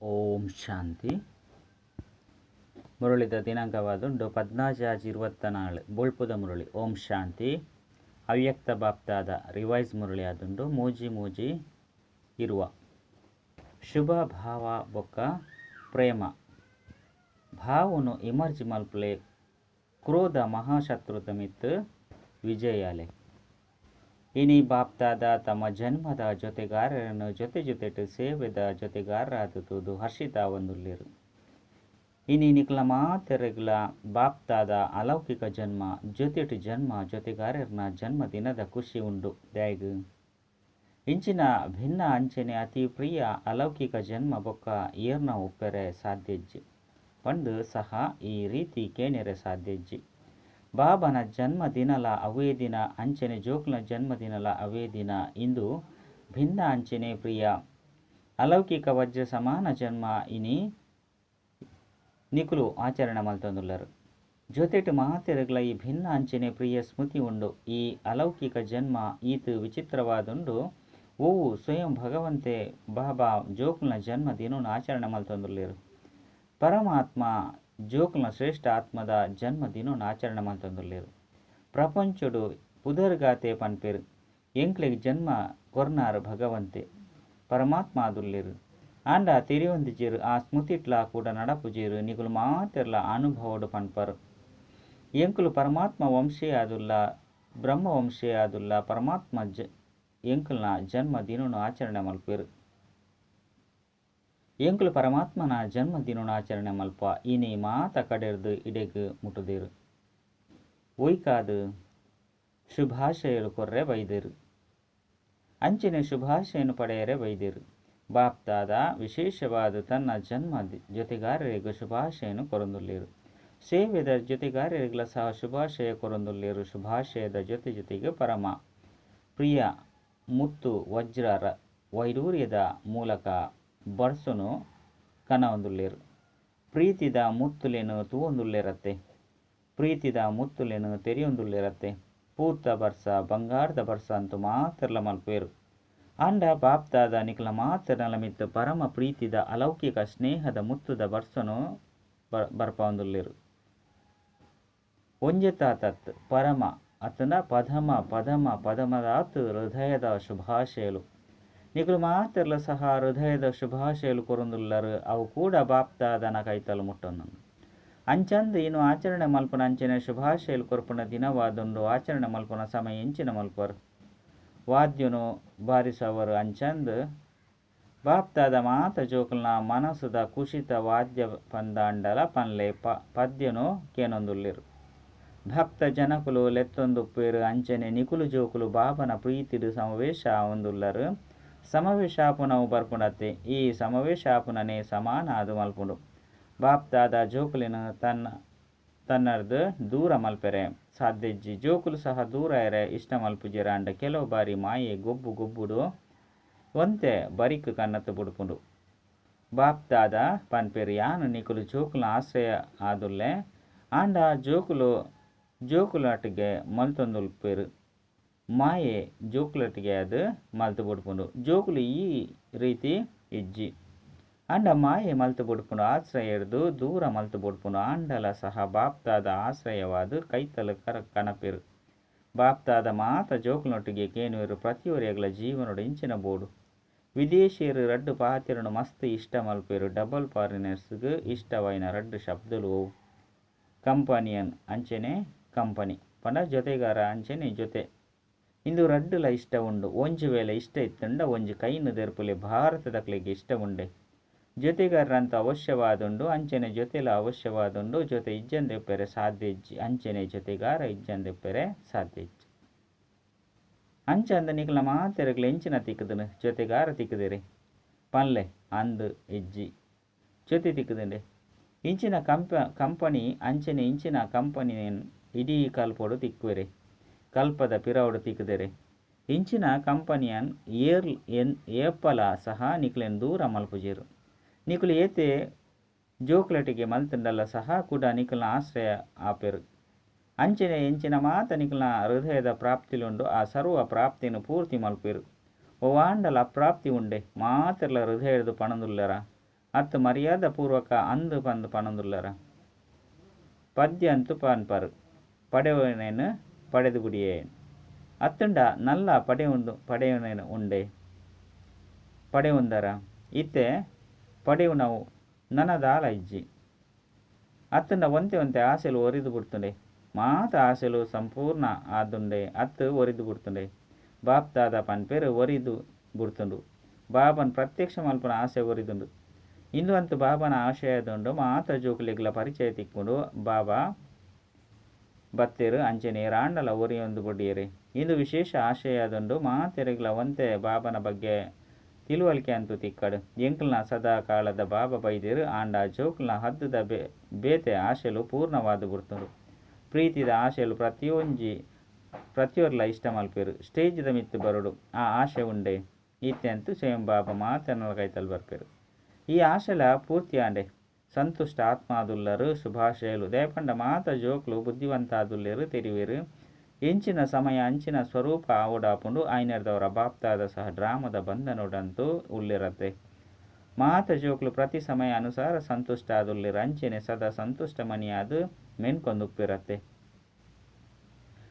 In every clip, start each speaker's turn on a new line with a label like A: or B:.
A: ಓಂ ಶಾಂತಿ. ಮುರಳಿದ ದಿನಾಂಕವಾದುಂಡು 14/6/24 ಬೊಳ್ಪುದ ಮುರಳಿ. ಓಂ ಶಾಂತಿ. ಅವ್ಯಕ್ತ ಬಾಪ್ತಾದ ರಿವೈಸ್ ಮುರಳಿ ಆದುಂಡು ಮೂಜಿ ಮೂಜಿ ಇರುವ ಶುಭ ಭಾವ ಬೊಕ್ಕ ಪ್ರೇಮ ಭಾವನು ಇಮರ್ಜ್ ಮಲ್ಪಲೆ ಕ್ರೋಧ ಮಹಾಶತ್ರುತ ಮಿತ್ ವಿಜಯಾಲೆ. ಇನಿ ಬಾಪ್ತಾದ ತಮ್ಮ ಜನ್ಮದ ಜೊತೆಗಾರರನ್ನು ಜೊತೆ ಜೊತೆಟ್ ಸೇವೆದ ಜೊತೆಗಾರರಾದ ತೂದು ಹರ್ಷಿತಾವಂದುಲ್ಲೇರು. ಇನಿ ನಿಕ್ಲ ಮಾತೆರೆಗ್ಲ ಬಾಪ್ತಾದ ಅಲೌಕಿಕ ಜನ್ಮ ಜೊತೆಟ್ ಜನ್ಮ ಜೊತೆಗಾರರನ್ನ ಜನ್ಮದಿನದ ಖುಷಿ ಉಂಡು. ದಾಯಗ್ ಇಂಚಿನ ಭಿನ್ನ ಅಂಚನೆ ಅತಿ ಪ್ರಿಯ ಅಲೌಕಿಕ ಜನ್ಮ ಬೊಕ್ಕ ಏರ್ನ ಉಪ್ಪೆರೆ ಸಾಧ್ಯಜ್ಜಿ ಪಂದು ಸಹ ಈ ರೀತಿ ಕೇನೆರೆ ಸಾಧ್ಯಜ್ಜಿ. ಬಾಬನ ಜನ್ಮದಿನಲ ಅವೇ ದಿನ ಅಂಚನೆ ಜೋಕ್ಲ ಜನ್ಮದಿನಲ ಅವೇ ದಿನ. ಇಂದು ಭಿನ್ನ ಅಂಚನೆ ಪ್ರಿಯ ಅಲೌಕಿಕ ವಜ್ರ ಸಮಾನ ಜನ್ಮ ಇನಿ ನಿಕುಲು ಆಚರಣೆ ಮಲ್ತೊಂದುಲ್ಲರು. ಜೊತೆಟ್ ಮಾತೆರೆಗ್ಲ ಈ ಭಿನ್ನ ಅಂಚನೆ ಪ್ರಿಯ ಸ್ಮೃತಿ ಉಂಡು. ಈ ಅಲೌಕಿಕ ಜನ್ಮ ಈತ ವಿಚಿತ್ರವಾದುಂಡು. ಓವು ಸ್ವಯಂ ಭಗವಂತೆ ಬಾಬಾ ಜೋಕ್ಲ ಜನ್ಮದಿನ ಆಚರಣೆ ಮಲ್ತೊಂದುಲ್ಲೇರು. ಪರಮಾತ್ಮ ಜೋಕ್ಲ ಶ್ರೇಷ್ಠ ಆತ್ಮದ ಜನ್ಮದಿನ ಆಚರಣೆ ಮಲ್ತೊಂದುಲ್ಲೇರು. ಪ್ರಪಂಚಡು ಪುದರ್ಗಾತೆ ಪನ್ಪೇರು ಎಂಕ್ಲೆಗ್ ಜನ್ಮ ಕೊರ್ನಾರ್ ಭಗವಂತೆ ಪರಮಾತ್ಮ ಆದುಲ್ಲೇರು. ಆಂಡ ತೆರಿಯೊಂದಿಜೇರು ಆ ಸ್ಮೃತಿಟ್ಲ ಕೂಡ ನಡಪುಜೇರು. ನಿಕುಲು ಮಾತೆರ್ಲ ಅನುಭವಡು ಪನ್ಪರು ಎಂಕುಲು ಪರಮಾತ್ಮ ವಂಶೇ ಆದುಲ್ಲ, ಬ್ರಹ್ಮ ವಂಶೇ ಆದುಲ್ಲ. ಪರಮಾತ್ಮ ಎಂಕುಲ್ನ ಜನ್ಮದಿನ ಆಚರಣೆ ಮಲ್ಪೇರು. ಎಂಕುಲು ಪರಮಾತ್ಮನ ಜನ್ಮದಿನ ಆಚರಣೆ ಮಲ್ಪ ಇನಿ ಮಾತ ಕಡೆರ್ದು ಇಡೆಗ್ ಮುಟ್ಟುದೇರು. ಒಯ್ಕಾದು ಶುಭಾಶಯಲು ಕೊರ್ರೆ ಬೈದೇರು. ಅಂಚನೆ ಶುಭಾಶಯನು ಪಡೆಯರೆ ಬೈದೇರು. ಬಾಪ್ತಾದ ವಿಶೇಷವಾದ ತನ್ನ ಜನ್ಮ ಜೊತೆಗಾರರಿಗೆ ಶುಭಾಶಯನು ಕೊರೊಂದುಲ್ಲೇರು. ಸೇವೆದ ಜೊತೆಗಾರರಿಗೆಲ್ಲ ಸಹ ಶುಭಾಶಯ ಕೊರೊಂದುಲ್ಲೇರು. ಶುಭಾಶಯದ ಜೊತೆ ಜೊತೆಗೆ ಪರಮ ಪ್ರಿಯ ಮುತ್ತು ವಜ್ರ ವೈಡೂರ್ಯದ ಮೂಲಕ ಬರ್ಸನು ಕನವೊಂದುಲ್ಲೇರು. ಪ್ರೀತಿದ ಮುತ್ತುಲೇನು ತೂವೊಂದುಲ್ಲೇರತ್ತೆ, ಪ್ರೀತಿದ ಮುತ್ತುಲೇನು ತೆರೆಯೊಂದುಲ್ಲೇರತ್ತೆ. ಪೂತ ಬರ್ಸ ಬಂಗಾರದ ಬರ್ಸ ಅಂತೂ ಮಾತ್ರಲ ಮಲ್ಪೇರು. ಆಂಡ ಬಾಪ್ತಾದ ನಿಕ್ಲ ಮಾತ್ರ ಮಿತ್ತು ಪರಮ ಪ್ರೀತಿದ ಅಲೌಕಿಕ ಸ್ನೇಹದ ಮುತ್ತುದ ಬರ್ಸನು ಬರ್ಪೊಂದುಲ್ಲೇರು. ಒಂಜೆತ ತತ್ ಪರಮ ಅತನ ಪದಮ ಪದಮ ಪದಮದಾತ್ ಹೃದಯದ ಶುಭಾಶಯಲು. ನಿಕುಲು ಮಾತ್ರಲ ಸಹ ಹೃದಯದ ಶುಭಾಶಯಲು ಕೊರೊಂದುಲ್ಲರು. ಅವು ಕೂಡ ಬಾಪ್ತಾದನ ಕೈತಲು ಮುಟ್ಟೊಂದು ಅಂಚಂದು ಇನ್ನು ಆಚರಣೆ ಮಲ್ಪನ ಅಂಚನೆ ಶುಭಾಶಯಲು ಕೊರ್ಪುನ ದಿನವಾದುಂಡು. ಆಚರಣೆ ಮಲ್ಪನ ಸಮಯ ಎಂಚಿನ ಮಲ್ಪರು ವಾದ್ಯನು ಬಾರಿಸವರು. ಅಂಚಂದು ಬಾಪ್ತಾದ ಮಾತ ಜೋಕುಲ್ನ ಮನಸ್ಸುದ ಕುಶಿತ ವಾದ್ಯ ಪಂದಾಂಡಲ ಪನ್ಲೆ ಪದ್ಯನು ಕೇನೊಂದುಲ್ಲೇರು. ಭಕ್ತ ಜನಕುಲು ಲೆತ್ತೊಂದುಪ್ಪೇರು. ಅಂಚನೆ ನಿಕುಲು ಜೋಕುಲು ಬಾಬನ ಪ್ರೀತಿಡು ಸಮಾವೇಶ ಆವೊಂದುಲ್ಲರು. ಸಮಾವೇಶಾಪುನವು ಬರ್ಪುಂಡತ್ತೆ. ಈ ಸಮಾವೇಶಾಪುನನೇ ಸಮಾನ ಅದು ಮಲ್ಪುಂಡು. ಬಾಪ್ತಾದ ಜೋಕುಲಿನ ತನ್ನರ್ದು ದೂರ ಮಲ್ಪೆರೆ ಸಾಧ್ಯಜ್ಜಿ. ಜೋಕುಲು ಸಹ ದೂರ ಎರೆ ಇಷ್ಟ ಮಲ್ಪುಜೆರ. ಅಂಡ ಕೆಲವು ಬಾರಿ ಮಾಯೆ ಗೊಬ್ಬು ಗೊಬ್ಬುಡು ಒಂತೆ ಬರಿಕ್ ಕನ್ನತ್ತು ಬುಡ್ಪುಂಡು. ಬಾಪ್ತಾದ ಪನ್ಪೇರು ಯಾನು ನಿಕುಲು ಜೋಕುಲ ಆಶ್ರಯ ಆದುಲ್ಲೆ. ಆಂಡ ಜೋಕುಲು ಜೋಕುಲಾಟಿಗೆ ಮಲ್ತೊಂದುಲ್ಪೇರು. ಮಾಯೆ ಜೋಕುಲಟಿಗೆ ಅದು ಮಲ್ತು ಬುಡ್ಪುಂಡು. ಜೋಕುಲು ಈ ರೀತಿ ಇಜ್ಜಿ. ಆಂಡ ಮಾಯೆ ಮಲ್ತು ಬುಡ್ಪುಂಡು ಆಶ್ರಯರ್ದು ದೂರ ಮಲ್ತು ಬುಡ್ಪುಂಡು. ಆಂಡಲ ಸಹ ಬಾಪ್ತಾದ ಆಶ್ರಯವಾದ ಕೈತಲು ಕನಪೇರು. ಬಾಪ್ತಾದ ಮಾತ ಜೋಕುಲೊಟ್ಟಿಗೆ ಕೇನುವರು ಪ್ರತಿಯೊರಿಯಗಳ ಜೀವನೋಡು ಇಂಚಿನ ಬೋಡು. ವಿದೇಶಿಯರು ರಡ್ಡು ಪಾತಿರನು ಮಸ್ತ್ ಇಷ್ಟ ಮಲ್ಪೇರು. ಡಬಲ್ ಫಾರಿನರ್ಸ್ಗೆ ಇಷ್ಟವಾಯಿನ ರಡ್ಡು ಶಬ್ದಲು ಕಂಪನಿಯನ್ ಅಂಚನೆ ಕಂಪನಿ ಪಂಡ ಜೊತೆಗಾರ ಅಂಚನೆ ಜೊತೆ. ಇಂದು ರಡ್ಡುಲ ಇಷ್ಟ ಉಂಡು. ಒಂಜಿ ವೇಳೆ ಇಷ್ಟ ಇತ್ತಂಡ ಒಂಜಿ ಕೈನು ದೆರ್ಪುಲೆ ಭಾರತದಕ್ಲೆಗೆ ಇಷ್ಟ ಉಂಡೆ. ಜೊತೆಗಾರರಂತ ಅವಶ್ಯವಾದುಂಡು ಅಂಚನೆ ಜೊತೆಲ ಅವಶ್ಯವಾದುಂಡು. ಜೊತೆ ಇಜ್ಜಂದೆಪ್ಪೆರೆ ಸಾಧ್ಯ ಇಜ್ಜಿ. ಅಂಚನೆ ಜೊತೆಗಾರ ಇಜ್ಜಂದೆಪ್ಪೆರೆ ಸಾಧ್ಯ ಇಜ್ಜಿ. ಅಂಚಂದ ನಿಕ್ಲ ಮಾತೆರೆಗ್ಲ ಎಂಚಿನ ತಿಕ್ಕುದನು ಜೊತೆಗಾರ ತಿಕ್ಕುದಿರಿ ಪನ್ಲೆ ಅಂದು ಇಜ್ಜಿ ಜೊತೆ ತಿಕ್ಕುದಂಡೆ. ಇಂಚಿನ ಕಂಪನಿ ಅಂಚನೆ ಇಂಚಿನ ಕಂಪನಿ ಇಡೀ ಕಲ್ಪೋಡು ತಿಕ್ಕುವೆರೆ, ಕಲ್ಪದ ಪಿರವಡು ತಿಕ್ಕುದರೆ. ಇಂಚಿನ ಕಂಪನಿಯನ್ ಏರ್ ಎನ್ ಏಪಲ ಸಹ ನಿಕ್ಲೆನ್ ದೂರ ಮಲ್ಪುಜೇರು. ನಿಕುಲು ಏತೆ ಜೋಕ್ಲಟಿಗೆ ಮಲ್ತಂಡಲ್ಲ ಸಹ ಕೂಡ ನಿಕಲ್ನ ಆಶ್ರಯ ಆಪೆರು. ಅಂಚನೆ ಎಂಚಿನ ಮಾತ ನಿಕಲ್ನ ಹೃದಯದ ಪ್ರಾಪ್ತಿಲುಂಡು ಆ ಸರ್ವ ಪ್ರಾಪ್ತಿಯನ್ನು ಪೂರ್ತಿ ಮಲ್ಪೇರು. ಒವಾಂಡಲ ಅಪ್ರಾಪ್ತಿ ಉಂಡೆ ಮಾತ್ರಲ ಹೃದಯದ ಪಣದುಲ್ಲರ. ಅತ್ತು ಮರ್ಯಾದ ಪೂರ್ವಕ ಅಂದು ಪಂದು ಪನೊಂದುಲ್ಲರ ಪದ್ಯ ಅಂತೂ ಪನ್ಪರು ಪಡೆವನೇನು ಪಡೆದು ಬುಡಿಯೇ ಅತ್ತುಂಡ ನಲ್ಲ ಪಡೆಯುಂಡು ಪಡೆಯುನೇನು ಉಂಡೆ ಪಡೆಯುಂದರ ಇತ್ತೆ ಪಡೆಯುನವು ನನದಾಲ ಇಜ್ಜಿ ಅತ್ತುಂಡ ಒಂತೆ ಒಂತೆ ಆಸೆಲು ಒರಿದು ಬಿಡ್ತುಂಡೆ ಮಾತ ಆಸೆಲು ಸಂಪೂರ್ಣ ಆದುಂಡೆ ಅತ್ತು ಒರಿದು ಬಿಡ್ತುಂಡೆ ಬಾಪ್ತಾದ ಪನ್ಪೇರು ಒರಿದು ಬಿಡ್ತುಂಡು ಬಾಬನ್ ಪ್ರತ್ಯಕ್ಷ ಮಲ್ಪನ ಆಸೆ ಒರಿದುಂಡು ಇಂದು ಅಂತೂ ಬಾಬನ ಆಶಯದುಂಡು ಮಾತ ಜೋಕುಲೆಗ್ಲ ಪರಿಚಯ ತಿಕ್ಕೊಂಡು ಬಾಬಾ ಬತ್ತೇರು ಅಂಚನೆ ರಾಂಡಲ ಒರಿಯೊಂದು ಬೊಡಿಯರೆ ಇಂದು ವಿಶೇಷ ಆಶಯದುಂಡು ಮಾತೆರೆಗ್ಲ ಒಂತೆ ಬಾಬನ ಬಗ್ಗೆ ತಿಳುವಳಿಕೆ ಅಂತೂ ತಿಕ್ಕಡು ಎಂಕಲ್ನ ಸದಾ ಕಾಲದ ಬಾಬಾ ಬೈದೇರು ಆಂಡ ಜೋಕುಲ್ನ ಹದ್ದುದ ಬೇತೆ ಆಶೆಲು ಪೂರ್ಣವಾದ ಬಿಡ್ತುಂಡು ಪ್ರೀತಿದ ಆಶೆಲು ಪ್ರತಿಯೊರ್ಲ ಇಷ್ಟ ಮಲ್ಪೇರು ಸ್ಟೇಜ್ದ ಮಿತ್ತು ಬರುಡು ಆ ಆಶೆ ಉಂಡೆ ಇತ್ತೆ ಅಂತೂ ಸ್ವಯಂ ಬಾಬಾ ಮಾತನಲ ಕೈತಲ್ ಬರ್ಪೇರು ಈ ಆಶೆಲ ಪೂರ್ತಿ ಆಂಡೆ ಸಂತುಷ್ಟ ಆತ್ಮಾದುಲ್ಲರು ಶುಭಾಶಯಲು ದಯಪಂಡ ಮಾತ ಜೋಕ್ಲು ಬುದ್ಧಿವಂತಾದುಲ್ಲೇರು ತೆರಿವೇರು ಎಂಚಿನ ಸಮಯ ಅಂಚಿನ ಸ್ವರೂಪ ಆವಡಾಪುಂಡು ಆಯ್ನೆರ್ದವರ ಬಾಪ್ತಾದ ಸಹ ಡ್ರಾಮದ ಬಂಧನೋಡಂತೂ ಉಳ್ಳಿರತ್ತೆ ಮಾತ ಜೋಕ್ಲು ಪ್ರತಿ ಸಮಯ ಅನುಸಾರ ಸಂತುಷ್ಟ ಆದುಲ್ಲೇರು ಅಂಚೆನೆ ಸದಾ ಸಂತುಷ್ಟ ಮನಿಯಾದ ಮೆನ್ಕೊಂದುಪ್ಪಿರತ್ತೆ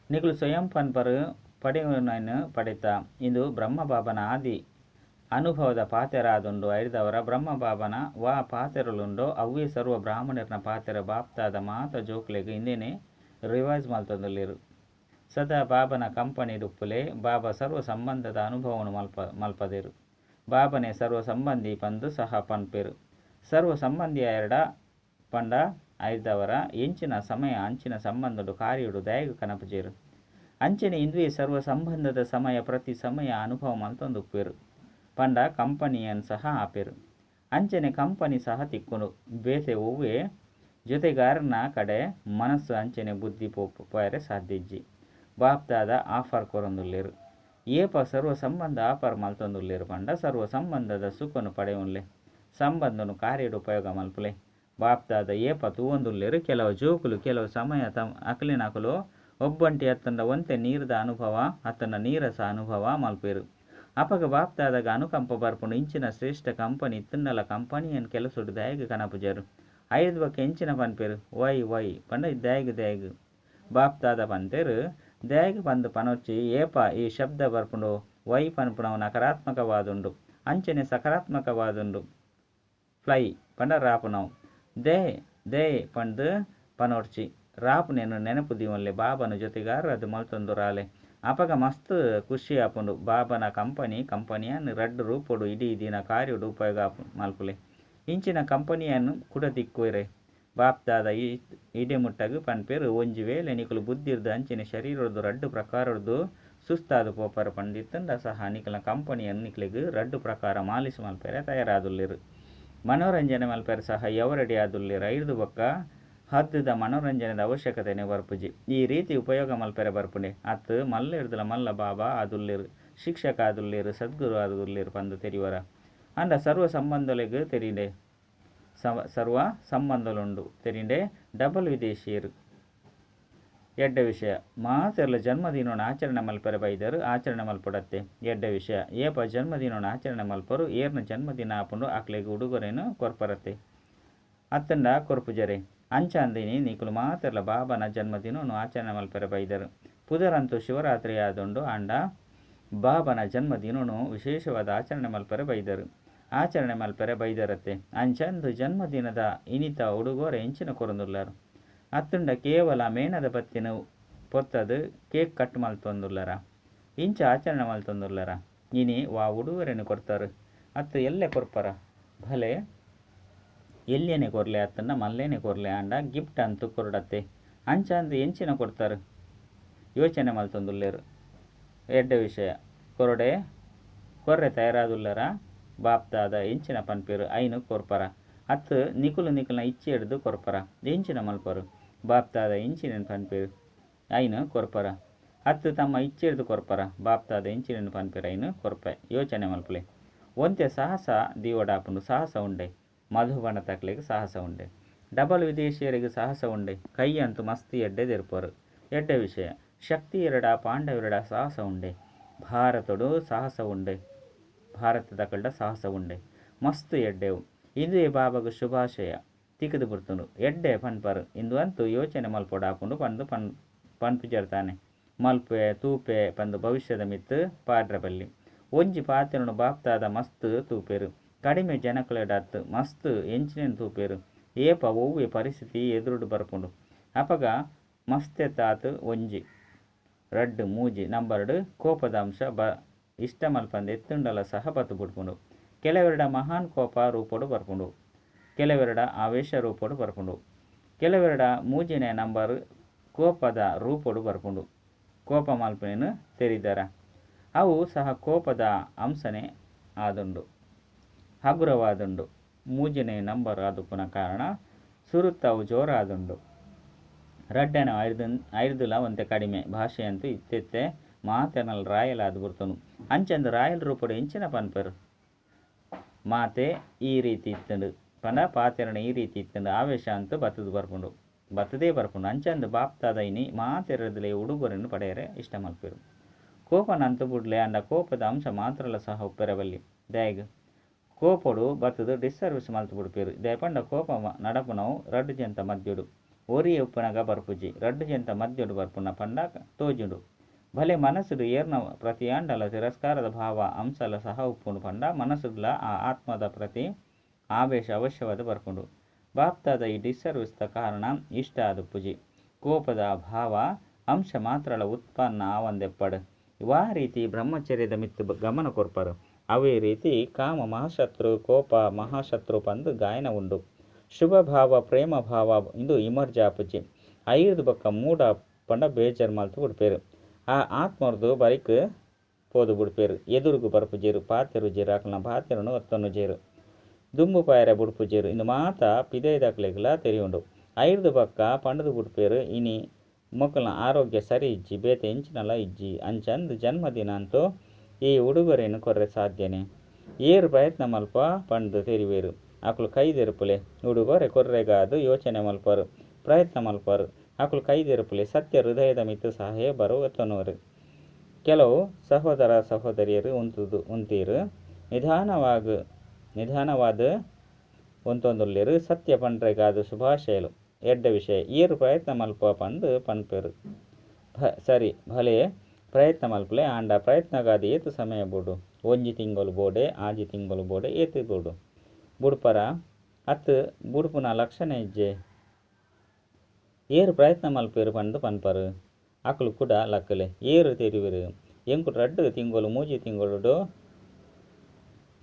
A: ನಿಕುಲು ಸ್ವಯಂ ಪನ್ಪರು ಪಡೆಯುವನನ್ನು ಪಡೆತ ಇಂದು ಬ್ರಹ್ಮಬಾಬನ ಆದಿ ಅನುಭವದ ಪಾತೆರಾದುಂಡು ಐರ್ದವರ ಬ್ರಹ್ಮಬಾಬನ ವಾ ಪಾತೆರಲುಂಡೋ ಅವ್ವೇ ಸರ್ವ ಬ್ರಾಹ್ಮಣರ್ನ ಪಾತೆರ ಬಾಪ್ತಾದ ಮಾತ ಜೋಕ್ಲೆಗ್ ಇಂದೇನೆ ರಿವೈಸ್ ಮಲ್ತೊಂದುಲ್ಲೆರ್ ಸದಾ ಬಾಬನ ಕಂಪನಿ ಡುಪ್ಪುಲೆ ಬಾಬಾ ಸರ್ವ ಸಂಬಂಧದ ಅನುಭವನು ಮಲ್ಪದೆರು ಬಾಬನೆ ಸರ್ವ ಸಂಬಂಧಿ ಪಂದು ಸಹ ಪನ್ಪೆರು ಸರ್ವ ಸಂಬಂಧಿಯ ಎರಡ ಪಂಡ ಐರ್ದವರ ಎಂಚಿನ ಸಮಯ ಅಂಚಿನ ಸಂಬಂಧಡು ಕಾರ್ಯಡು ದಯಗು ಕನಪುಜೆರು ಅಂಚನೆ ಇಂದುವೆ ಸರ್ವ ಸಂಬಂಧದ ಸಮಯ ಪ್ರತಿ ಸಮಯ ಅನುಭವ ಮಲ್ತೊಂದುಪ್ಪೆರು ಪಂಡ ಕಂಪನಿಯನ್ ಸಹ ಆಪೆರು ಅಂಚನೆ ಕಂಪನಿ ಸಹ ತಿಕ್ಕುನು ಬೇತೆ ಒವ್ವೆ ಜೊತೆಗಾರನ ಕಡೆ ಮನಸ್ಸು ಅಂಚನೆ ಬುದ್ಧಿ ಪೋಯರೆ ಸಾಧ್ಯ ಇಜ್ಜಿ ಬಾಪ್ದಾದ ಆಫರ್ ಕೊರೊಂದುಲ್ಲೆರು ಏಪ ಸರ್ವ ಸಂಬಂಧ ಆಫರ್ ಮಲ್ತೊಂದುಲ್ಲೆರು ಪಂಡ ಸರ್ವ ಸಂಬಂಧದ ಸುಖನು ಪಡೆಯುನ್ಲೆ ಸಂಬಂಧನು ಕಾರ್ಯಡು ಉಪಯೋಗ ಮಲ್ಪುಲೆ ಬಾಪ್ದಾದ ಏಪ ತೂವೊಂದುಲ್ಲೆರು ಕೆಲವು ಜೋಕುಲು ಕೆಲವು ಸಮಯ ತಮ್ಮ ಅಕಲಿನಕುಲು ಒಬ್ಬಂಟಿ ಅತ್ತಂಡ ಒಂತೆ ನೀರದ ಅನುಭವ ಅತ್ತಂಡ ನೀರಸ ಅನುಭವ ಮಲ್ಪೆರು ಅಪಗ ಬಾಪ್ದಾದಾಗ ಅನುಕಂಪ ಬರ್ಪುಂಡು ಇಂಚಿನ ಶ್ರೇಷ್ಠ ಕಂಪನಿ ಇತ್ತುಂಡಲ ಕಂಪನಿಯನ್ ಕೆಲಸಡು ದಯಗು ಕನಪುಜರು ಐದು ಬೊಕ್ಕ ಎಂಚಿನ ಪನ್ಪೆರು ವೈ ವೈ ಪಂಡ ದಯಗು ದಯಗು ಬಾಪ್ದಾದ ಪಂತೆರು ದಯಗು ಪಂದು ಪನೊಚ್ಚಿ ಏಪ ಈ ಶಬ್ದ ಬರ್ಪುಂಡು ವೈ ಪನ್ಪುನವು ನಕಾರಾತ್ಮಕವಾದುಂಡು ಅಂಚನೆ ಸಕಾರಾತ್ಮಕವಾದುಂಡು ಫ್ಲೈ ಪಂಡ ರಾಪುನವು they they ಪಂದು ಪನೊಡ್ಚಿ ರಾಪುನೇನು ನೆನಪು ದೀವನ್ಲೆ ಬಾಬನ ಜೊತೆಗಾರ ಅದು ಮಲ್ತೊಂದು ರಾಲೆ ಅಪಗ ಮಸ್ತ್ ಖುಷಿ ಆಪುಂಡು ಬಾಬನ ಕಂಪನಿ ಕಂಪನಿಯನ್ನು ರಡ್ಡು ರೂಪೊಡು ಇಡೀ ದಿನ ಕಾರ್ಯಡು ಉಪಯೋಗ ಮಲ್ಪುಲೆ ಇಂಚಿನ ಕಂಪನಿಯನ್ನು ಕುಡ ತಿಕ್ಕುವೆರೆ ಬಾಪ್ದಾದ ಇಡೆ ಮುಟ್ಟಗು ಪನ್ಪೆರು ಒಂಜಿ ವೇಳೆ ನಿಕುಲು ಬುದ್ಧಿರ್ದು ಅಂಚಿನ ಶರೀರದ್ದು ರಡ್ಡು ಪ್ರಕಾರದ್ದು ಸುಸ್ತಾದ ಪೋಪರ ಪಂಡಿತ್ತಂಡ ಸಹ ನಿಕಲ ಕಂಪನಿಯನ್ನು ನಿಕ್ಲೆಗ್ ರಡ್ಡು ಪ್ರಕಾರ ಮಾಲಿಶ್ ಮಲ್ಪೆರೆ ತಯಾರಾದುಲ್ಲೆರು ಮನೋರಂಜನೆ ಮಲ್ಪೆರೆ ಸಹ ಎವರಡಿ ಆದುಲ್ಲೆರು ಐದು ಬೊಕ್ಕ ಹದ್ದುದ ಮನೋರಂಜನೆದ ಅವಶ್ಯಕತೆನೆ ಬರ್ಪುಜಿ ಈ ರೀತಿ ಉಪಯೋಗ ಮಲ್ಪೆರೆ ಬರ್ಪುಂಡೆ ಅತ್ತು ಮಲ್ಲ ಮಲ್ಲ ಬಾಬಾ ಆದುಲ್ಲೆರು ಶಿಕ್ಷಕ ಆದುಲ್ಲೆರು ಸದ್ಗುರು ಆದುಲ್ಲೆರು ಪಂದು ತೆರಿವರ ಅಂಡ ಸರ್ವ ಸಂಬಂಧಲೆಗ್ ತೆರಿಂಡೆ ಸರ್ವ ಸಂಬಂಧಲುಂಡು ತೆರಿಂಡೆ ಡಬಲ್ ವಿದೇಶಿಯರು ಎಡ್ಡೆ ವಿಷಯ ಮಾತೆರ್ಲ ಜನ್ಮದಿನೋಣ ಆಚರಣೆ ಮಲ್ಪೆರೆ ಬೈದರು ಆಚರಣೆ ಮಲ್ಪಡತ್ತೆ ಎಡ್ಡೆ ವಿಷಯ ಏಪ ಜನ್ಮದಿನೋಣ ಆಚರಣೆ ಮಲ್ಪರು ಏರ್ನ ಜನ್ಮದಿನ ಆಪುಂಡು ಅಕ್ಲೆಗ್ ಉಡುಗೊರೆನು ಕೊರ್ಪರತ್ತೆ ಅತ್ತಂಡ ಕೊರ್ಪುಜರೆ ಅಂಚಾಂದಿನಿ ನಿಕುಲು ಮಾತೆರ್ಲ ಬಾಬನ ಜನ್ಮದಿನೋನು ಆಚರಣೆ ಮಲ್ಪೆರೆ ಬೈದರು ಪುದರಂತೂ ಶಿವರಾತ್ರಿ ಆದುಂಡು ಅಂಡ ಬಾಬನ ಜನ್ಮದಿನೋನು ವಿಶೇಷವಾದ ಆಚರಣೆ ಮಲ್ಪೆರೆ ಬೈದರು ಆಚರಣೆ ಮಲ್ಪೆರೆ ಬೈದರತ್ತೆ ಅಂಚಂದು ಜನ್ಮದಿನದ ಇನಿತ ಉಡುಗೊರೆ ಎಂಚಿನ ಕೊರೊಂದುಲ್ಲರು ಅತ್ತುಂಡ ಕೇವಲ ಮೇಣದ ಬತ್ತಿನ ಪೊತ್ತದು ಕೇಕ್ ಕಟ್ ಮಲ್ತೊಂದುಲ್ಲರ ಇಂಚ ಆಚರಣೆ ಮಲ್ತೊಂದುಲ್ಲರ ಇನಿ ವಾ ಉಡುಗೊರೆನು ಕೊರ್ತಾರು ಅತ್ತು ಎಲ್ಲೆ ಕೊರ್ಪರ ಭಲೆ ಎಲ್ಯನೆ ಕೊರ್ಲೆ ಅತ್ತಂಡ ಮಲ್ಲೇನೆ ಕೊರ್ಲೆ ಅಂಡ ಗಿಫ್ಟ್ ಅಂತೂ ಕೊರಡತ್ತೆ ಅಂಚಂದು ಎಂಚಿನ ಕೊಡ್ತಾರೆ ಯೋಚನೆ ಮಲ್ತೊಂದುಲ್ಲೆರು ಎಡ್ಡೆ ವಿಷಯ ಕೊರಡೆ ಕೊರ್ರೆ ತಯಾರಾದುಲ್ಲರ ಬಾಪ್ದಾದ ಎಂಚಿನ ಪನ್ಪೆರು ಐನು ಕೊರ್ಪರ ಅತ್ತು ನಿಕುಲು ನಿಕುಲ್ನ ಇಚ್ಛೆ ಹಿಡ್ದು ಕೊರ್ಪರ ಎಂಚಿನ ಮಲ್ಪರು ಬಾಪ್ದಾದ ಎಂಚಿನ ಪನ್ಪೆರು ಐನು ಕೊರ್ಪರ ಅತ್ತು ತಮ್ಮ ಇಚ್ಛೆ ಹಿಡ್ದು ಕೊರ್ಪರ ಬಾಪ್ದಾದ ಎಂಚಿನ ಪನ್ಪೆರು ಐನು ಕೊರ್ಪೆ ಯೋಚನೆ ಮಲ್ಪಲೆ ಒಂತೆ ಸಾಹಸ ದೀವಡಾಪುಂಡು ಸಾಹಸ ಉಂಡೆ ಮಧುಬನ ತಕ್ಲೆಗ್ ಸಾಹಸ ಉಂಡೆ ಡಬಲ್ ವಿದೇಶಿಯರಿಗೆ ಸಾಹಸ ಉಂಡೆ ಕೈ ಅಂತೂ ಮಸ್ತ್ ಎಡ್ಡೆ ದೆರ್ಪರು ಎಡ್ಡೆ ವಿಷಯ ಶಕ್ತಿ ಎರಡ ಪಾಂಡವರೆಡ ಸಾಹಸ ಉಂಡೆ ಭಾರತಡು ಸಾಹಸ ಉಂಡೆ ಭಾರತದ ಕಳ್ಳ ಸಾಹಸ ಉಂಡೆ ಮಸ್ತ್ ಎಡ್ಡೆವು ಇಂದುವೆ ಬಾಬಾಗ್ ಶುಭಾಶಯ ತಿಕ್ಕುದು ಬಿಡ್ತುಂಡು ಎಡ್ಡೆ ಪನ್ಪರ್ ಇಂದು ಅಂತೂ ಯೋಚನೆ ಮಲ್ಪೊಡಾಪುಂಡು ಪಂದ್ ಪನ್ ಪನ್ಪುಜರ್ತಾನೆ ಮಲ್ಪೆ ತೂಪೆ ಪಂದ್ ಭವಿಷ್ಯದ ಮಿತ್ತ್ ಪಾಡ್ರೆ ಬಲ್ಲಿ. ಒಂಜಿ ಪಾತೆರೊನು ಬಾಪ್ದಾದ ಮಸ್ತ್ ತೂಪೆರ್. ಕಡಿಮೆ ಜನಕುಲೆಡ ಅತ್ತ್ ಮಸ್ತ್ ಎಂಚಿನೆನ್ ತೂಪೆರ್. ಏಪ ಒವ್ವೆ ಪರಿಸ್ಥಿತಿ ಎದುರುಡು ಬರ್ಪುಂಡು. ಅಪಗ ಮಸ್ತೆತಾತ್ ಒಂಜಿ. ರಡ್ಡ್ ಮೂಜಿ ನಂಬರ್ಡ್ ಕೋಪದ ಅಂಶ ಬ ಇಷ್ಟ ಮಲ್ಪಂದೆ ಇತ್ತುಂಡಲ ಸಹ ಬತ್ತ್ ಬುಡ್ಪುಂಡು. ಕೆಲವೆರ್ಡ ಮಹಾನ್ ಕೋಪ ರೂಪೊಡು ಬರ್ಪುಂಡು. ಕೆಲವೆರ್ಡ ಆವೇಶ ರೂಪೊಡು ಬರ್ಪುಂಡು. ಕೆಲವೆರ್ಡ ಮೂಜಿನೇ ನಂಬರ್ ಕೋಪದ ರೂಪೊಡು ಬರ್ಪುಂಡು. ಕೋಪ ಮಲ್ಪುನೆನ್ ತೆರಿದರ. ಅವು ಸಹ ಕೋಪದ ಅಂಶನೇ ಆದುಂಡು. ಹಗುರವಾದುಂಡು. ಮೂಜಿನೇ ನಂಬರ್ ಆದುಪ್ಪುನ ಕಾರಣ ಸುರುತ್ತವು ಜೋರಾದುಂಡು. ರಡ್ಡನೇ ಐರ್ದ್ ಐರ್ದುಲ ಒಂತೆ ಕಡಿಮೆ ಭಾಷೆ ಅಂತೂ ಇತ್ತಿತ್ತೆ ಮಾತೆರ್ನಲ ರಾಯಲ್ ಆದ್ ಬುಡ್ತುಂಡು. ಅಂಚಂದ್ ರಾಯಲ್ ರೂಪೊಡು ಎಂಚಿನ ಪನ್ಪೆರ್. ಮಾತೆ ಈ ರೀತಿ ಇತ್ತುಂಡು ಪಂಡ ಪಾತೆರಣ ಈ ರೀತಿ ಇತ್ತುಂಡು ಆವೇಶ ಅಂತು ಬತ್ತುದು ಬರ್ಪುಂಡು. ಬತ್ತುದೇ ಬರ್ಪುಂಡು. ಅಂಚಂದ್ ಬಾಪ್ದಾದ ಇನಿ ಮಾತೆರ್ದಲೇ ಉಡುಗೊರೆನ್ ಪಡೆಯರೆ ಇಷ್ಟ ಮಲ್ಪೆರ್. ಕೋಪನಂತು ಬುಡ್ಲೆ ಆಂಡ ಕೋಪದ ಅಂಶ ಮಾತ್ರಲ ಸಹ ಉಪ್ಪೆರೆ ಬಲ್ಲಿ. ದಾಯೆಗ್ ಕೋಪೊಡು ಬತ್ತುದು ಡಿಸ್ಸರ್ವಿಸ್ ಮಲ್ತ್ ಬುಡ್ಪೆರ್. ದಾಯೆ ಪಂಡ ಕೋಪ ನಡಪುನವು ರಡ್ಡ್ ಜನತ ಮಧ್ಯೊಡು. ಒರಿಯೆ ಉಪ್ಪುನಗ ಬರ್ಪುಜಿ. ರಡ್ಡ್ ಜನತ ಮಧ್ಯೊಡು ಬರ್ಪುನ ಪಂಡ ತೋಜುಂಡು. ಭಲೆ ಮನಸ್ಸುಡು ಏರ್ನ ಪ್ರತಿಯಾಂಡಲ ತಿರಸ್ಕಾರದ ಭಾವ ಅಂಶಲ ಸಹ ಉಪ್ಪುಂಡು ಪಂಡ ಮನಸ್ಸುಡ್ಲ ಆ ಆತ್ಮದ ಪ್ರತಿ ಆವೇಶ ಅವಶ್ಯವಾದ್ ಬರ್ಪುಂಡು. ಬಾಪ್ದಾದ ಈ ಡಿಸ್ಸರ್ವಿಸ್ ದ ಕಾರಣ ಇಷ್ಟ ಆದುಪ್ಪುಜಿ. ಕೋಪದ ಭಾವ ಅಂಶ ಮಾತ್ರಲ ಉತ್ಪನ್ನ ಆವಂದೆಪ್ಪಡ್. ವಾ ರೀತಿ ಬ್ರಹ್ಮಚರ್ಯದ ಮಿತ್ತ್ ಗಮನ ಕೊರ್ಪರ್ ಅವ್ವೇ ರೀತಿ ಕಾಮ ಮಹಾಶತ್ರು ಕೋಪ ಮಹಾಶತ್ರು ಪಂದ್ ಗಾಯನ ಉಂಡು. ಶುಭ ಭಾವ ಪ್ರೇಮ ಭಾವ ಇಂದು ಇಮರ್ಜ್ ಆಪುಜಿ. ಐರ್ದ್ ಬೊಕ್ಕ ಮೂಡ್ ಆಫ್ ಪಂಡ ಬೇಜಾರ್ ಮಲ್ತ್ ಬುಡ್ಪೆರ್. ಆ ಆತ್ಮರ್ದ್ ಬರಿಕ್ ಪೋದು ಬುಡ್ಪೆರ್. ಎದುರುಗು ಬರ್ಪುಜೆರ್ ಪಾತೆರುಜೆರ್ ಅಕಲ್ನ ಪಾತೆರನ್ ಒತ್ತೊನುಜೆರ್. ದುಂಬು ಪೋಯೆರೆ ಬುಡ್ಪುಜೆರ್ ಇಂದು ಮಾತ ಪಿದಯ್ದಕ್ಲೆಗ್ಲ ತೆರಿಯುಂಡು. ಐರ್ದ್ ಬೊಕ್ಕ ಪಂಡುದು ಬುಡ್ಪೆರ್ ಇನಿ ಮೊಕಲ್ನ ಆರೋಗ್ಯ ಸರಿ ಇಜ್ಜಿ ಬೇತೆ ಎಂಚಿನಲ ಇಜ್ಜಿ ಅಂಚಂದ್ ಜನ್ಮದಿನ ಅಂತೂ ಈ ಉಡುಗೊರೆನ್ ಕೊರ್ರೆ ಸಾಧ್ಯನೇ. ಏರ್ ಪ್ರಯತ್ನ ಮಲ್ಪ ಪಂದ್ ತೆರಿವೆರ್ ಅಕುಲು ಕೈ ದೆರ್ಪುಲೆ. ಉಡುಗೊರೆ ಕೊರ್ರೆಗಾದ್ ಯೋಚನೆ ಮಲ್ಪುವರ್. ಪ್ರಯತ್ನ ಮಲ್ಪುವರ್. ಅಕುಲು ಕೈ ದೆರ್ಪುಲೆ. ಸತ್ಯ ಹೃದಯದ ಮಿತ್ತ್ ಸಹಾಯ ಬರು ಒತ್ತೊನುವೆರ್. ಕೆಲವು ಸಹೋದರ ಸಹೋದರಿಯರು ಉಂತುದು ಉಂತೀರ್ ನಿಧಾನವಾಗ್ ನಿಧಾನವಾದ್ ಉಂತೊಂದುಲ್ಲೆರ್ ಸತ್ಯ ಪಂಡ್ರೆಗಾದ್ ಶುಭಾಶಯಲು. ಎಡ್ಡೆ ವಿಷಯ. ಏರ್ ಪ್ರಯತ್ನ ಮಲ್ಪ ಪಂದ್ ಪನ್ಪೆರ್. ಸರಿ ಭಲೆ ಪ್ರಯತ್ನ ಮಲ್ಪುಲೆ ಆಂಡ ಪ್ರಯತ್ನಗಾದ್ ಏತ್ ಸಮಯ ಬೋಡು. ಒಂಜಿ ತಿಂಗೊಲು ಬೋಡೆ ಆಜಿ ತಿಂಗೊಲು ಬೋಡೆ ಏತ್ ಬೋಡು. ಬುಡ್ಪರ ಅತ್ತ್ ಬುಡ್ಪುನ ಲಕ್ಷಣ ಇಜ್ಜೆ. ಏರ್ ಪ್ರಯತ್ನ ಮಲ್ಪುವೆರ್ ಪಂದ್ ಪನ್ಪರ್. ಅಕುಲು ಕುಡ ಲಕ್ಕುಲೆ. ಏರ್ ತೆರಿವೆರ್ ಎಂಕುಲು ರಡ್ಡ್ ತಿಂಗೊಲು ಮೂಜಿ ತಿಂಗೊಲುಡು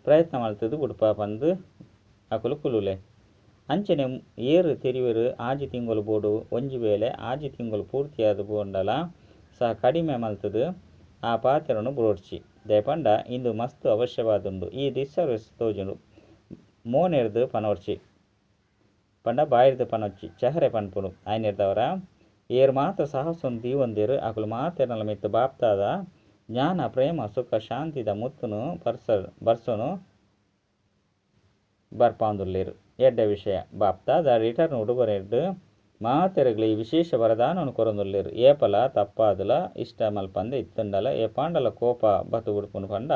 A: ಪ್ರಯತ್ನ ಮಲ್ತುದು ಬುಡ್ಪ ಪಂದ್ ಅಕುಲು ಕುಲ್ಲುಲೆ. ಅಂಚನೆ ಏರ್ ತೆರಿವೆರ್ ಆಜಿ ತಿಂಗೊಲು ಬೋಡು ಒಂಜಿ ವೇಳೆ ಆಜಿ ತಿಂಗೊಲು ಪೂರ್ತಿಯಾದ್ ಪೋಂಡಲ ಸಹ ಕಡಿಮೆ ಮಲ್ತುದು ಆ ಪಾತೆರನ್ ಬುಡೊಡ್ಚಿ. ದಾಯೆ ಪಂಡ ಇಂದು ಮಸ್ತ್ ಅವಶ್ಯವಾದುಂಡು. ಈ ಡಿಸ್ಸರ್ವಿಸ್ ತೋಜುಂಡು. ಮೋನೆರ್ದ್ ಪನೊಡ್ಚಿ. ಪಂಡ ಬಾಯಿರ್ದ್ ಪನೊಡ್ಚಿ. ಚಹರೆ ಪನ್ಪುಂಡು. ಐನೆರ್ದಾವರ ಏರ್ ಮಾತ ಸಾಹಸನ್ ದೀವೊಂದೆರ್ ಅಕುಲು ಮಾತೆರ್ನಲ ಮಿತ್ತ್ ಬಾಪ್ದಾದ ಜ್ಞಾನ ಪ್ರೇಮ ಸುಖ ಶಾಂತಿದ ಮುತ್ತುನು ಬರ್ಸ ಬರ್ಸೊನು ಬರ್ಪಾವೊಂದುಲ್ಲೆರ್. ಎಡ್ಡೆ ವಿಷಯ. ಬಾಪ್ದಾದ ರಿಟರ್ನ್ ಉಡುಗೊರೆಡ್ ಮಾತೆರೆಗ್ಲ ಈ ವಿಶೇಷ ವರದಾನನ್ ಕೊರೊಂದುಲ್ಲೆರ್. ಏಪಲ ತಪ್ಪಾದುಲ ಇಷ್ಟ ಮಲ್ಪಂದೆ ಇತ್ತುಂಡಲ ಏಪಾಂಡಲ ಕೋಪ ಬತ್ತ್ ಬುಡ್ಪುಂಡು ಪಂಡ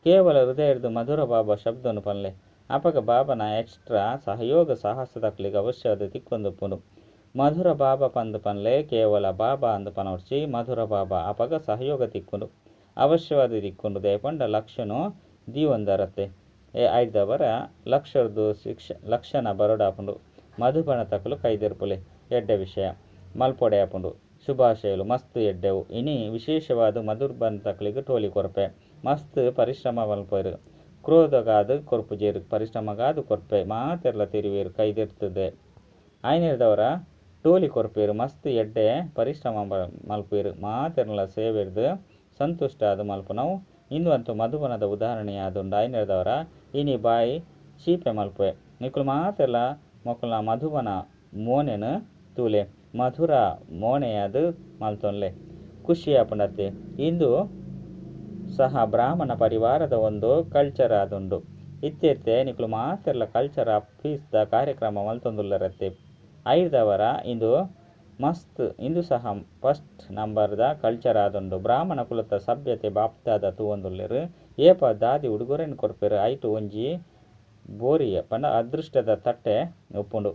A: ಕೇವಲ ಹೃದಯರ್ದ್ ಮಧುರ ಬಾಬಾ ಶಬ್ದನ್ ಪನ್ಲೆ. ಅಪಗ ಬಾಬನ ಎಕ್ಸ್ಟ್ರಾ ಸಹಯೋಗ ಸಾಹಸದಕ್ಲೆಗ್ ಅವಶ್ಯವಾದ್ ತಿಕ್ಕೊಂದುಪ್ಪುಂಡು. ಮಧುರ ಬಾಬಾ ಪಂದ್ ಪನ್ಲೆ ಕೇವಲ ಬಾಬಾ ಅಂದ್ ಪನೊಡ್ಚಿ ಮಧುರ ಬಾಬಾ ಅಪಗ ಸಹಯೋಗ ತಿಕ್ಕುಂಡು. ಅವಶ್ಯವಾದ್ ತಿಕ್ಕುಂಡು. ದಾಯೆ ಪಂಡ ಲಕ್ಷಣೋ ದೀವೊಂದರತೆ. ಐರ್ದಾವರ ಲಕ್ಷರ್ದ್ ಶಿಕ್ಷ ಲಕ್ಷಣ ಬರೊಡಾಪುಂಡು. ಮಧುಬನತಕುಲು ಕೈದೆರ್ಪುಲೆ. ಎಡ್ಡೆ ವಿಷಯ. ಮಲ್ಪೊಡೆ ಆಪುಂಡು. ಶುಭಾಶಯಲು ಮಸ್ತ್ ಎಡ್ಡೆವು. ಇನಿ ವಿಶೇಷವಾದ್ ಮಧುಬನತಕ್ಲೆಗ್ ಟೋಲಿ ಕೊರ್ಪೆ. ಮಸ್ತ್ ಪರಿಶ್ರಮ ಮಲ್ಪುವೆರ್. ಕ್ರೋಧಗಾದ್ ಕೊರ್ಪುಜೆರ್ ಪರಿಶ್ರಮಗಾದ್ ಕೊರ್ಪೆ. ಮಾತೆರ್ಲ ತೆರಿವೆರ್ ಕೈ ದೆರ್ತುದೆ. ಐನೆರ್ದಾವರ ಟೋಲಿ ಕೊರ್ಪೆರ್ ಮಸ್ತ್ ಎಡ್ಡೆ ಪರಿಶ್ರಮ ಮಲ್ಪುವೆರ್. ಮಾತೆರ್ನಲ ಸೇವೆರ್ದ್ ಸಂತುಷ್ಟ ಆದ್ ಮಲ್ಪುನವು ಇಂದು ಅಂತೂ ಮಧುಬನದ ಉದಾಹರಣೆಯಾದುಂಡು. ಐನೆರ್ದಾವರ ಇನಿ ಬಾಯಿ ಚೀಪೆ ಮಲ್ಪುವೆ. ನಿಕುಲು ಮಾತೆರ್ಲ ಮೊಕಲ್ನ ಮಧುಬನ ಮೋನೆನ್ ತೂಲೆ. ಮಧುರ ಮೋನೆಯಾದ್ ಮಲ್ತೊನ್ಲೆ. ಖುಷಿ ಆಪುಂಡತ್ತೆ. ಇಂದು ಸಹ ಬ್ರಾಹ್ಮಣ ಪರಿವಾರದ ಒಂದು ಕಲ್ಚರ್ ಆದುಂಡು. ಇತ್ತೆ ಇತ್ತೆ ನಿಕುಲು ಮಾತೆರ್ಲ ಕಲ್ಚರ್ ಆಫೀಸ್ ದ ಕಾರ್ಯಕ್ರಮ ಮಲ್ತೊಂದುಲ್ಲರತ್ತೆ. ಐರ್ದಾವರ ಇಂದು ಮಸ್ತ್ ಇಂದು ಸಹ ಫಸ್ಟ್ ನಂಬರ್ ದ ಕಲ್ಚರ್ ಆದುಂಡು. ಬ್ರಾಹ್ಮಣ ಕುಲತ ಸಭ್ಯತೆ ಬಾಪ್ದಾದ ತೂವೊಂದುಲ್ಲೆರ್. ಏಪ ದಾದಿ ಉಡುಗೊರೆನ್ ಕೊರ್ಪೆರ್ ಐಟ್ ಒಂಜಿ ಬೋರಿಯ ಪಂಡ ಅದೃಷ್ಟದ ತಟ್ಟೆ ಉಪ್ಪುಂಡು.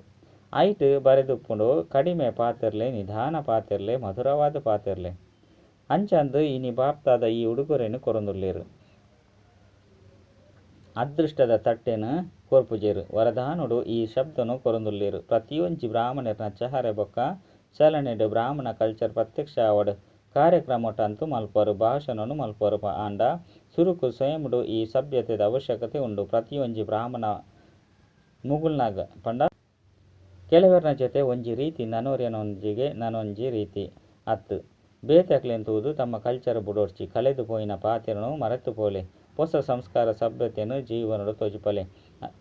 A: ಐಟ್ ಬರೆದುಪ್ಪುಂಡು ಕಡಿಮೆ ಪಾತೆರ್ಲೆ, ನಿಧಾನ ಪಾತೆರ್ಲೆ, ಮಧುರವಾದ್ ಪಾತೆರ್ಲೆ. ಅಂಚಾಂದ್ ಇನಿ ಬಾಪ್ತಾದ ಈ ಉಡುಗೊರೆನ್ ಕೊರೊಂದುಲ್ಲೆರ್. ಅದೃಷ್ಟದ ತಟ್ಟೆನ್ ಕೊರ್ಪುಜೆರ್. ವರದಾನೊಡು ಈ ಶಬ್ದೊನು ಕೊರೊಂದುಲ್ಲೆರ್. ಪ್ರತಿಯೊಂಜಿ ಬ್ರಾಹ್ಮಣೆರ್ನ ಚೆಹರೆ ಬೊಕ್ಕ ಚಲನೆಡ್ ಬ್ರಾಹ್ಮಣ ಕಲ್ಚರ್ ಪ್ರತ್ಯಕ್ಷ ಆವಡ್. ಕಾರ್ಯಕ್ರಮೊಟಂತೂ ಮಲ್ಪುವರ್, ಭಾಷಣೊನು ಮಲ್ಪುವರ್ ಆಂಡ ಸುರುಕು ಸ್ವಯಂಡ್ ಈ ಸಭ್ಯತೆದ ಅವಶ್ಯಕತೆ ಉಂಡು. ಪ್ರತಿಯೊಂಜಿ ಬ್ರಾಹ್ಮಣ ಮುಗುಳ್ನಗ ಪಂಡ ಕೆಲವೆರ್ನ ಜೊತೆ ಒಂಜಿ ರೀತಿ ನನೊರಿಯನೊಂದಿಗೆ ನನೊಂಜಿ ರೀತಿ. ಅತ್ತ್. ಬೇತೆಕ್ಲೆನ್ ತೂದು ತಮ್ಮ ಕಲ್ಚರ್ ಬುಡೊಡ್ಚಿ. ಕಳೆದ್ ಪೋಯಿನ ಪಾತೆರೊನು ಮರತ್ ಪೋಲೆ. ಪೊಸ ಸಂಸ್ಕಾರ ಸಭ್ಯತೆನ್ ಜೀವನೊಡು ತೊಜಿಪಲೆ.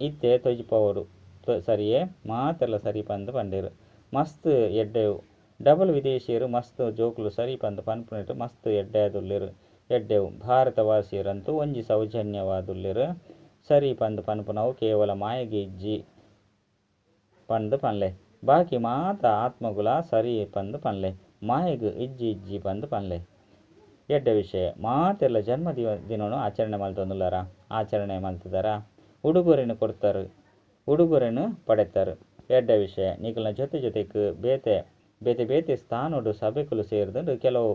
A: ಇತ್ತೆ ತೊಜಿಪಾವೊಡು. ಸರಿಯೇ? ಮಾತೆರ್ಲ ಸರಿ ಪಂದ್ ಪಂಡೆರ್. ಮಸ್ತ್ ಎಡ್ಡೆವು. ಡಬಲ್ ವಿದೇಶಿಯೆರ್ ಮಸ್ತ್ ಜೋಕುಲು ಸರಿ ಪಂದ್ ಪನ್ಪುನೆಟ್ ಮಸ್ತ್ ಎಡ್ಡೆ ಆದುಲ್ಲೆರ್. ಎಡ್ಡೆವು. ಭಾರತವಾಸಿಯೆರಂತೂ ಒಂಜಿ ಸೌಜನ್ಯವಾದುಲ್ಲೆರ್. ಸರಿ ಪಂದ್ ಪನ್ಪುನವು ಕೇವಲ ಮಾಯೆಗ್ ಇಜ್ಜಿ ಪಂದ್ ಪನ್ಲೆ. ಬಾಕಿ ಮಾತ ಆತ್ಮಗುಲಾ ಸರಿ ಪಂದ್ ಪನ್ಲೆ. ಮಾಯೆಗ್ ಇಜ್ಜಿ ಇಜ್ಜಿ ಪಂದ್ ಪನ್ಲೆ. ಎಡ್ಡೆ ವಿಷಯ. ಮಾತೆರ್ಲ ಜನ್ಮ ದಿನೊನು ಆಚರಣೆ ಮಲ್ತೊಂದುಲ್ಲಾರ? ಆಚರಣೆ ಮಲ್ತುದರ? ಉಡುಗೊರೆನ್ ಕೊರ್ತಾರ್, ಉಡುಗೊರೆನ್ ಪಡೆತಾರ್. ಎಡ್ಡೆ ವಿಷಯ. ನಿಕಲ್ನ ಜೊತೆ ಜೊತೆಕ್ ಬೇತೆ ಬೇತೆ ಬೇತೆ ಸ್ಥಾನೊಡು ಸಭೆಕುಲು ಸೇರ್ದುಂಡು. ಕೆಲವು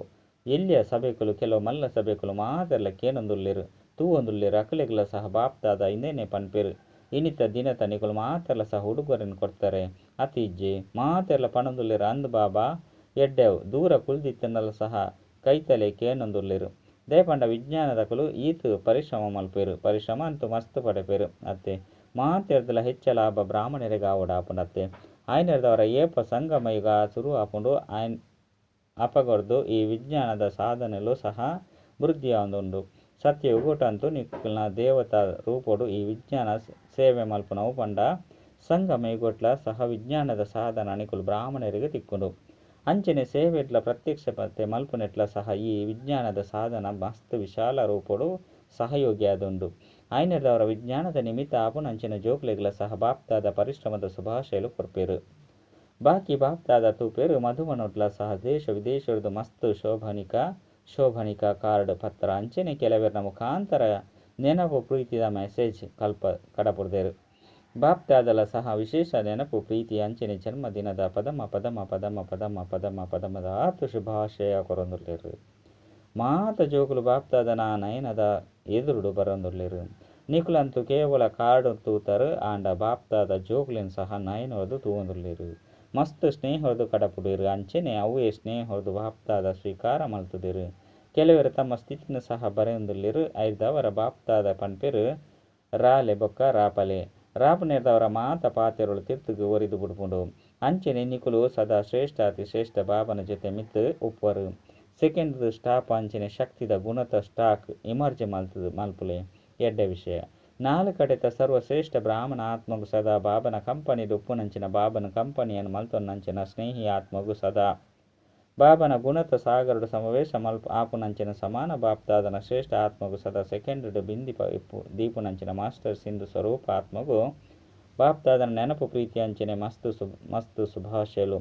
A: ಎಲ್ಯ ಸಭೆಕುಲು, ಕೆಲವು ಮಲ್ಲ ಸಭೆಕುಲು ಮಾತೆರ್ಲ ಕೇನೊಂದುಲ್ಲೆರ್, ತೂವೊಂದುಲ್ಲೆರ್. ಅಕಲೆಗ್ಲ ಸಹ ಬಾಪ್ದಾದ ಇಂದೆನೆ ಪನ್ಪೆರ್. ಇನಿತ ದಿನತ ನಿಕುಲು ಮಾತೆರ್ಲ ಸಹ ಉಡುಗೊರೆನ್ ಕೊರ್ತಾರೆ ಅತ್ ಇಜ್ಜಿ? ಮಾತೆರ್ಲ ಪನೊಂದುಲ್ಲೆರ್ ಅಂದ್ ಬಾಬಾ ಎಡ್ಡೆವು. ದೂರ ಕುಲ್ದಿತ್ತುಂಡಲ ಸಹ ಕೈತಲೇ ಕೇನೊಂದುಲ್ಲೆರ್. ದಾಯೆ ಪಂಡ ವಿಜ್ಞಾನದಕುಲು ಈತ್ ಪರಿಶ್ರಮ ಮಲ್ಪುವೆರ್. ಪರಿಶ್ರಮ ಅಂತೂ ಮಸ್ತ್ ಪಡೆಪೆರ್ ಅತ್ತೆ. ಮಾತೆರ್ದಲ ಹೆಚ್ಚ ಲಾಭ ಬ್ರಾಹ್ಮಣೆರೆಗ್ ಆವೊಡಾಪುಂಡತ್ತೆ. ಆಯನರ್ದಾವರ ಏಪ ಸಂಗಮ ಯುಗ ಸುರು ಆಪುಂಡು ಆಯನ್ ಅಪಗರ್ದ್ ಈ ವಿಜ್ಞಾನದ ಸಾಧನೆಲು ಸಹ ವೃದ್ಧಿ ಆವೊಂದುಂಡು. ಸತ್ಯಯುಗೊಟಂತೂ ನಿಕಲ್ನ ದೇವತಾ ರೂಪೊಡು ಈ ವಿಜ್ಞಾನ ಸೇವೆ ಮಲ್ಪುನವು ಪಂಡ ಸಂಗಮ ಯುಗೊಟ್ಲ ಸಹ ವಿಜ್ಞಾನದ ಸಾಧನ ನಿಕುಲು ಬ್ರಾಹ್ಮಣೆರೆಗ್ ತಿಕ್ಕುಂಡು. ಅಂಚನೆ ಸೇವೆಡ್ಲ ಪ್ರತ್ಯಕ್ಷತೆ ಮಲ್ಪುನೆಟ್ಲ ಸಹ ಈ ವಿಜ್ಞಾನದ ಸಾಧನ ಮಸ್ತ್ ವಿಶಾಲ ರೂಪೊಡು ಸಹಯೋಗಿ ಆದುಂಡು. ಆಯನರ್ದಾವರ ವಿಜ್ಞಾನದ ನಿಮಿತ್ತ ಆಪುನಂಚಿನ ಜೋಕುಲೆಗ್ಲ ಸಹ ಬಾಪ್ದಾದ ಪರಿಶ್ರಮದ ಶುಭಾಶಯಲು ಕೊರ್ಪೆರ್. ಬಾಕಿ ಬಾಪ್ದಾದ ತೂಪೆರ್ ಮಧುಬನೊಡ್ಲ ಸಹ ದೇಶ ವಿದೇಶೊಡ್ದು ಮಸ್ತ್ ಶೋಭನಿಕ ಶೋಭನಿಕ ಕಾರ್ಡ್ ಪತ್ರ ಅಂಚನೆ ಕೆಲವೆರ್ನ ಮುಖಾಂತರ ನೆನಪು ಪ್ರೀತಿದ ಮೆಸೇಜ್ ಕಲ್ಪ ಕಡಪುಡ್ದೆರ್. ಬಾಪ್ದಾದಲ ಸಹ ವಿಶೇಷ ನೆನಪು ಪ್ರೀತಿ ಅಂಚನೆ ಜನ್ಮ ದಿನದ ಪದಮ ಪದಮ ಪದಮ ಪದಮ ಪದಮ ಪದಮದಾತ್ ಶುಭಾಶಯ ಕೊರೊಂದುಲ್ಲೆರ್. ಮಾತ ಜೋಕುಲು ಬಾಪ್ದಾದನ ನಯನದ ಎದುರುಡು ಬರೊಂದುಲ್ಲೆರ್. ನಿಕುಲಂತೂ ಕೇವಲ ಕಾರ್ಡ್ ತೂತರ್ ಆಂಡ ಬಾಪ್ದಾದ ಜೋಕುಲೆನ್ ಸಹ ನಯನೊರ್ದು ತೂವೊಂದುಲ್ಲೆರ್. ಮಸ್ತ್ ಸ್ನೇಹೊರ್ದು ಕಡಪುಡುವೆರ್. ಅಂಚನೆ ಅವ್ವೇ ಸ್ನೇಹೊರ್ದು ಬಾಪ್ದಾದ ಸ್ವೀಕಾರ ಮಲ್ತುದೆರ್. ಕೆಲವೆರ್ ತಮ್ಮ ಸ್ಥಿತಿನ್ ಸಹ ಬರೆಯೊಂದುಲ್ಲೆರ್. ಐರ್ದಾವರ ಬಾಪ್ದಾದ ಪನ್ಪೆರ್ ರಾಲೆ ಬೊಕ್ಕ ರಾಪಲೆ. ರಾಪುನೆರ್ದಾವರ ಮಾತ ಪಾತೆರೊಲು ತಿರ್ತುಗು ಒರಿದು ಬುಡ್ಪುಂಡು. ಅಂಚನೆ ನಿಕುಲು ಸದಾ ಶ್ರೇಷ್ಠ ಅತಿ ಶ್ರೇಷ್ಠ ಬಾಬನ ಜೊತೆ ಮಿತ್ತ್ ಉಪ್ಪುವರ್. ಸೆಕೆಂಡ್ ಸ್ಟಾಪ್ ಅಂಚನೆ ಶಕ್ತಿದ ಗುಣತ ಸ್ಟಾಕ್ ಇಮರ್ಜ್ ಮಲ್ತುದು ಮಲ್ಪುಲೆ. ಎಡ್ಡೆ ವಿಷಯ. ನಾಲ್ ಕಡೆತ ಸರ್ವಶ್ರೇಷ್ಠ ಬ್ರಾಹ್ಮಣ ಆತ್ಮಗ್ ಸದಾ ಬಾಬನ ಕಂಪನಿಡ್ ಉಪ್ಪುನಂಚಿನ ಬಾಬನ ಕಂಪನಿಯನ್ನು ಮಲ್ತೊನ್ನಂಚಿನ ಸ್ನೇಹಿ ಆತ್ಮಗ್ ಸದಾ ಬಾಬನ ಗುಣತ ಸಾಗರಡ್ ಸಮಾವೇಶ ಮಲ್ಪ ಆಪುನಂಚಿನ ಸಮಾನ ಬಾಪ್ದಾದನ ಶ್ರೇಷ್ಠ ಆತ್ಮಗ್ ಸದಾ ಸೆಕೆಂಡ್ ಬಿಂದಿ ದೀಪುನಂಚಿನ ಮಾಸ್ಟರ್ ಸಿಂಧು ಸ್ವರೂಪ ಆತ್ಮಗು ಬಾಪ್ದಾದನ ನೆನಪು ಪ್ರೀತಿ ಅಂಚನೆ ಮಸ್ತ್ ಮಸ್ತ್ ಶುಭಾಶಯಲು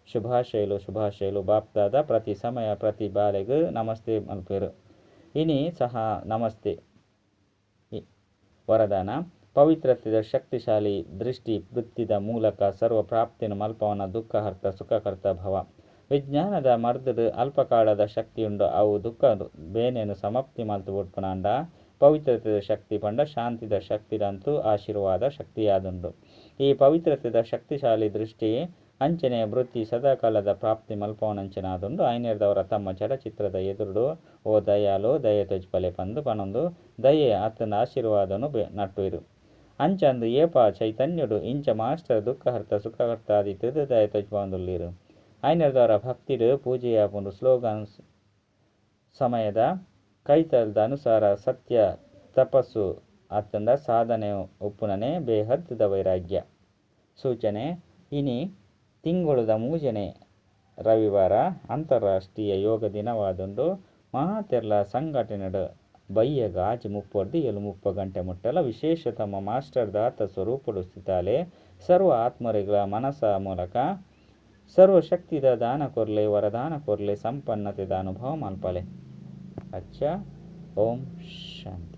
A: ಶುಭಾಶಯಲು ಶುಭಾಶಯಲು. ಬಾಪ್ದಾದ ಪ್ರತಿ ಸಮಯ ಪ್ರತಿ ಬಾಲೆಗ್ ನಮಸ್ತೆ ಮಲ್ಪೆರ್. ಇನಿ ಸಹ ನಮಸ್ತೆ. ವರದಾನ ಪವಿತ್ರತೆದ ಶಕ್ತಿಶಾಲಿ ದೃಷ್ಟಿ ವೃತ್ತಿದ ಮೂಲಕ ಸರ್ವ ಪ್ರಾಪ್ತಿನ ಮಲ್ಪವನ ದುಃಖಹರ್ತ ಸುಖಕರ್ತ ಭವ. ವಿಜ್ಞಾನದ ಮರ್ದ್ಡ್ ಅಲ್ಪಕಾಲದ ಶಕ್ತಿಯುಂಡು. ಅವು ದುಃಖ ಬೇನೆನ್ ಸಮಾಪ್ತಿ ಮಲ್ತ್ ಬುಡ್ಪುನಾಂಡ ಪವಿತ್ರತೆದ ಶಕ್ತಿ ಪಂಡ ಶಾಂತಿದ ಶಕ್ತಿಡಂತೂ ಆಶೀರ್ವಾದ ಶಕ್ತಿಯಾದುಂಡು. ಈ ಪವಿತ್ರತೆದ ಶಕ್ತಿಶಾಲಿ ದೃಷ್ಟಿ ಅಂಚನೆ ವೃತ್ತಿ ಸದಾಕಾಲದ ಪ್ರಾಪ್ತಿ ಮಲ್ಪವನಂಚನಾದುಂಡು. ಐನೆರ್ದವರ ತಮ್ಮ ಜಡಚಿತ್ರದ ಎದುರುಡು ಓ ದಯಾಲು ದಯೆ ತೋಜಿಪಲೆ ಪಂದ್ ಪನೊಂದು ದಯೆ ಅತ್ತಂಡ ಆಶೀರ್ವಾದನು ನಟ್ಟುವೆರ್. ಅಂಚಂದ್ ಏಪ ಚೈತನ್ಯೊಡು ಇಂಚ ಮಾಸ್ಟರ್ ದುಃಖಹರ್ತ ಸುಖಕರ್ತ ಆದಿತ್ತುದು ದಯೆ ತೋಜಿಪವೊಂದುಲ್ಲೆರ್. ಐನೆರ್ದವರ ಭಕ್ತಿಡ್ ಪೂಜೆಯಾಪುಂಡು. ಸ್ಲೋಗನ್ ಸಮಯದ ಕೈತಲ್ದ ಅನುಸಾರ ಸತ್ಯ ತಪಸ್ಸು ಅತ್ತಂಡ ಸಾಧನೆ ಉಪ್ಪುನನೆ ಬೇಹದ್ದ ವೈರಾಗ್ಯ. ಸೂಚನೆ ಇನಿ ತಿಂಗೊಳುದ ಮೂಜನೇ ರವಿವಾರ ಅಂತಾರಾಷ್ಟ್ರೀಯ ಯೋಗ ದಿನವಾದುಂಡು. ಮಾತೆರ್ಲ ಸಂಘಟನೆಡ್ ಬಯ್ಯಗ್ 6:30 7:30 ಗಂಟೆ ಮುಟ್ಟಲ ವಿಶೇಷ ತಮ್ಮ ಮಾಸ್ಟರ್ ದಾತ ಸ್ವರೂಪಡು ಸ್ಥಿತಾಲೆ ಸರ್ವ ಆತ್ಮರೆಗ್ಲ ಮನಸ ಮೂಲಕ ಸರ್ವಶಕ್ತಿದ ದಾನ ಕೊರ್ಲೆ, ವರದಾನ ಕೊರ್ಲೆ, ಸಂಪನ್ನತೆದ ಅನುಭವ ಮಲ್ಪಲೆ. ಅಚ್ಚ. ಓಂ ಶಾಂತಿ.